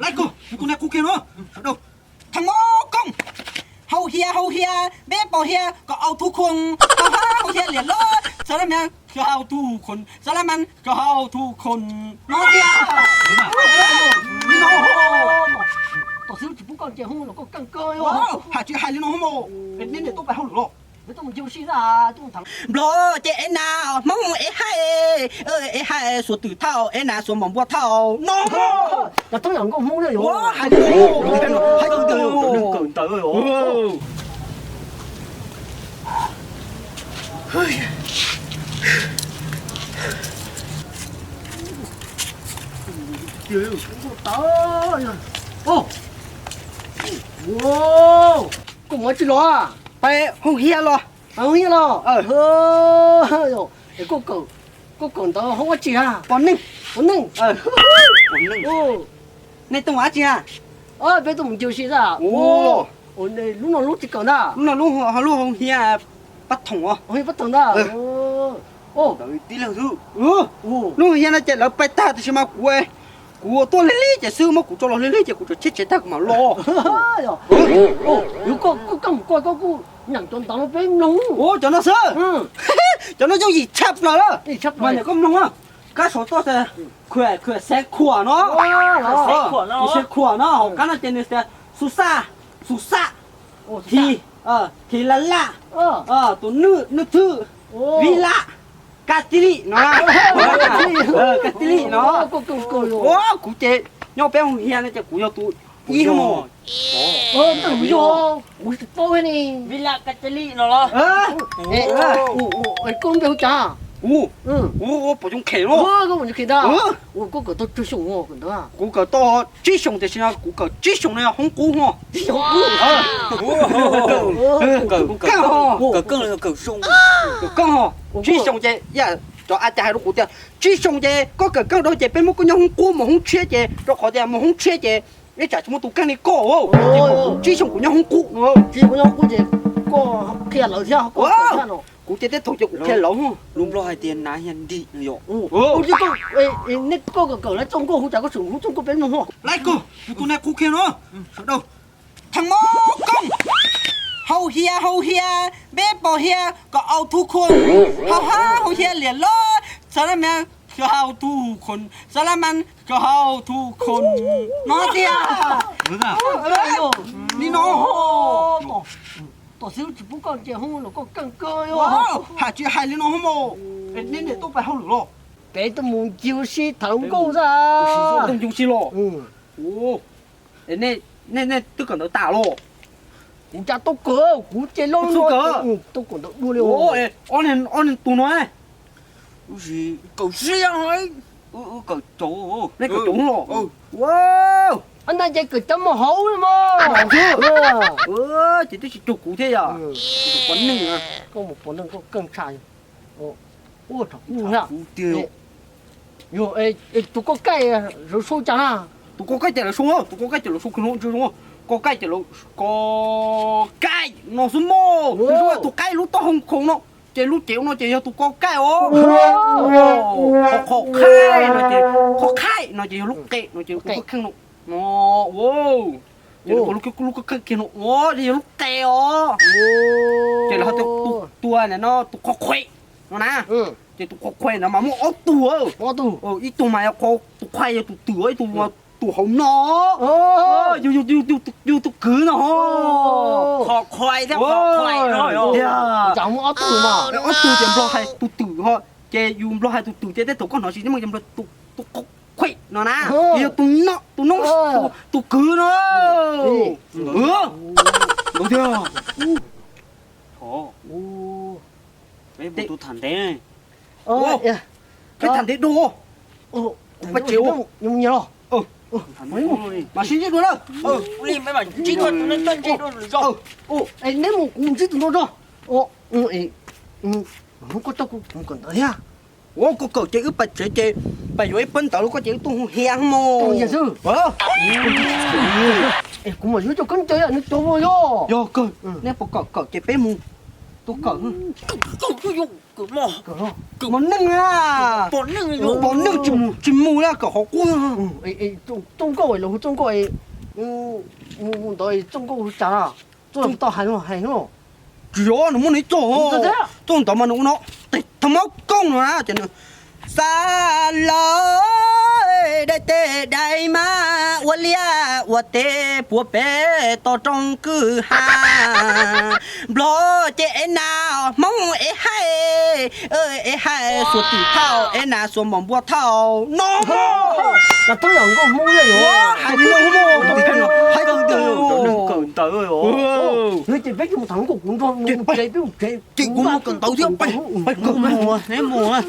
Laij koj, kuv tus neeg qhuab kiag no, sawv daws. Thaj mab kooj, hau hia hau hia, peb pom hia kom au thu khoom, hau hab hau hia liam loj, xav laj mas koj hau thu khoom, xav laj mas koj hau thu khoom no tiag. Tom xwb tsis pub koj nce hoob los koj keej kawg. Hais tsis hais li no hoob, neb niam tuaj pais hauj lwm los? Nplog ces ev nas, Hmoob ev haib, ev haib xuas twm thauj, ev nas xuas mos npua thauj no. Hais li no, hais li no. Koj mus ua tsi los? Pais hoo hia los. Hoo hia los? Koj kawm ntawv hoob ua tsi a? Pom neej. Pom neej. Nej tuaj ua dab tsi a? Peb tuaj mus ncig ua si xwb. Lub no lub tsi kawm ntag? Lub no lub ho lub hoo hia pab thoom os. Hoo hia pab thoom ntag. Tib leeg xwb. Lub hoo hia no ces lawv pais tag tiam sis mas kuv, kuv tuaj lig lig ces xwb, muab kuv tso los lig lig ces kuv tseem cheb tsev tag kuv mam los. Yog koj, koj mus koj, koj kuj nyeem cov ntawv no peb mloog. Ua cov no xwb. Cov no yooj yim tshaj plaws lawm. Mas niam koj mloog na. Kab saum toj tias khuam, khuam xeev khuam no. Khuam xeev khuam no, hauv qab no ces nws tias xu xaj, xu xaj, thi, thi la laj, tus nwj, nwj thwj, vij laj, kab tij lij no. Kab tij lij no. Kuv ces nyob peb hoo hia no ces kuv yog tus ib hmo. Vij laj kab tij lij no los? Koj npe hu cas? Kuv, kuv Pov Xyooj Khem no. Koj kawm tau tsawg xyoo ntawd? Kuv kawm tau tsib xyoos tiam sis no kuv kawm tsib xyoos no yog hoob qub ho. Kawm keej ho. Kawm keej ho. Tsib xyoos ces cov a cas hais rau kuv tias tsib xyoos ces koj kawm keej dhau ces peb muab koj nyob hoob qub mus hoob tshiab ces rau qhov tias mus hoob tshiab ces ib tsam tsis muaj tus keej li koj. Tsib xyoos kuv nyob hoob qub no. Tsib xyoos kuv nyob hoob qub ces koj qhia lawv thiab koj kawm thiab no. Kuv ces tej thaum ces kuv qhia lawv. Lub Nplog hais tias nav hia nrim no yom. Nej koj kawm kawm lawv txoj nkauj hu cas koj tseem hu txoj nkauj peb mloog ho. Laij koj, kuv tus neeg qhuab kiag no, sawv daws. Thaj mab kooj, hau hia hau hia, peb pom hia kom au thu khoom, hau hab hau hia liam loj, xav laj mas koj hau thu khoom, xav laj mas koj hau thu khoom no tiag. Li no. Tom xwb tsis pub koj nce hoob los koj keej kawg. Hais tsis hais li no hoob, neb niam tuaj pais hauj lwm los? Peb tuaj mus ncig ua si tham hluas nkauj xwb. Tuaj ncig ua si los? Nej, nej twb kawm ntawv tas los? Kuv cas tau kawm, kuv ces loj loj, tau kawm ntawv dua li. Ob niag tus no, kawm siab, wb kawm caum, nej kawm caum los? Ntag ces kawm cov mus hauv li mas. Ces twb tsis cuag kuv thiab yom. Pov neej, koj mus pov neej koj keej tshaj. Ua thaum kuv tiag. Tus koj kaij lawv sau cas na? Tus koj kaij ces lawv sau, tus koj kaij ces lawv sau kawg no, koj kaij ces lawv, koj kaij no xwb mog. Tus qaib lub taub hau khoom no, ces lub cev no ces yog tus koj kaij os. Qhov qhaib no ces, qhov qhaib no ces yog lub qe no ces tus koj kheej no. No, ces lub koj kheej kiag no ces yog lub qe os. Ces lawv ho tus tua no tus qhov qhuev no na. Ces tus qhov qhuev no mas muaj ob tug, ib tug mas yog qhov, tus qhuev yog tus twm, ib tug tus hauv no. Yus tus kwv no. Qhov qhuev thiab qhov qhuev no. Ob tug ces Nplog hais tus twm ho, ces yus Nplog hais tus twm ces tej thaum koj hnov tsis muaj tus qhov qhuev no na, ces yog tus no, tus no, tus kwv no. Ntau tiag. Peb mus tus tham ntev. Peb tham ntev dua. Peb tham ntev dua. Mas sib ntsib dua na. Neb mus kuv ntsib tus no tso. Hnub koj coj kuv mus kawm ntawv thiab. Ua koj kawm ces wb pais tsev ces pais yuav ib pab ntawv los koj ces wb tuaj hu hia mog. Kuv mam yuav coj koj ncaws nws cov yog. Yog kawg, neb puas kawm kawm ces peb mus. Tus kawm, kawm, kawm, kawm, kawm, mos neej na. Pom neej tsis mus, tsis mus na, kawm qhov qub. Txooj Nkauj, los hu Txooj Nkauj, mus ntawd Txooj Nkauj hu cas na? Txooj tau hais no, hais no. Tsis yog, nws muaj nws ib txoj, txooj ntawd mas nws ua no, tes thaj mab koob no na, ces nws xa lawm dai tes dai mas ua liaj ua teb puag pem toj roob kwj ha. Nplog ces ev nas, Hmoob ev haib, ev haib xuas twm thauj, ev nas xuas npam npua thauj no. Hais no, hais kawm ntawv, ces peb mus tham kuv nrog, ces kuv mus kawm ntawv thiab, peb mus, neb mus.